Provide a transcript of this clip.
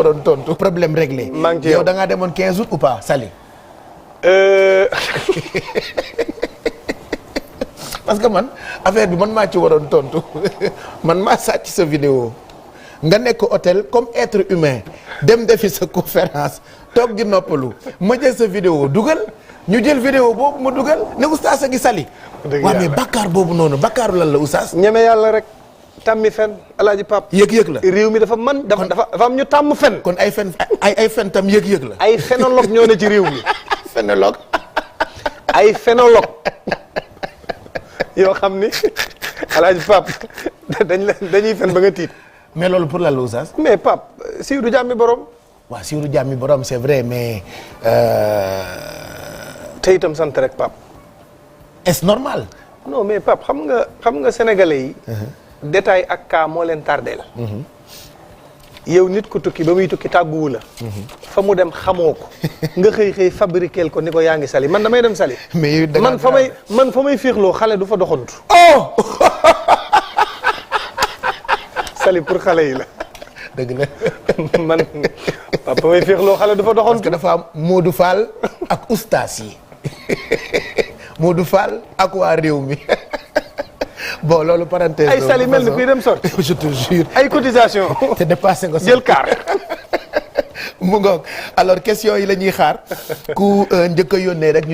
waroon tontu problème réglé. maa ngi ci yow da ngaa demoon 15 août ou pas Saly. parce que man affaire bi man maa ci waroon tontu man maa sàcc sa vidéo nga nekk hôtel comme être humain dem defi sa conférence toog di noppalu ma jël sa vidéo dugal ñu jël vidéo boobu ma dugal ne oustaz a ngi Saly. waaw mais bakkaar boobu noonu bakkaaru lan la oustaz. ñeme yàlla rek. tàmmi fen alaaji Pape. yëg-yëg la réew mi dafa am ñu tàmm fen. kon ay fen ay fen tam yëg-yëg la. ay phénologue ñoo ne ci réew mi. phénologue. ay phénologue yoo xam ni alaaji Pape dañuy fen ba nga tiit. mais loolu pour la oustaz. mais Pape siiw du jàmmi borom. waaw siiw du jàmmi borom c'est vrai mais. te itam sant rek Pape. est-ce normal. non mais Pape xam nga sénégalais yi. détail ak cas moo leen tardé la. yow nit ku tukki ba muy tukki tàgguwu la. fa mu dem xamoo ko. nga xëy fabriquer ko ni ko yaa ngi Saly man damay dem Saly. mais man fa may féexloo xale du fa doxantu. oh. Saly pour xale yi la. dëgg la. man fa may féexloo xale du fa doxantu. parce que dafa am Modou Fall ak oustaz yi Modou Fall ak waa réew mi. bon loolu parenthèse. ay Saly mel ni kuy dem sorti. je te jure. ay cotisation te dépassé nga. jël kaar. mu ngoog alors question yi la ñuy xaar ku njëkk a yónnee rek.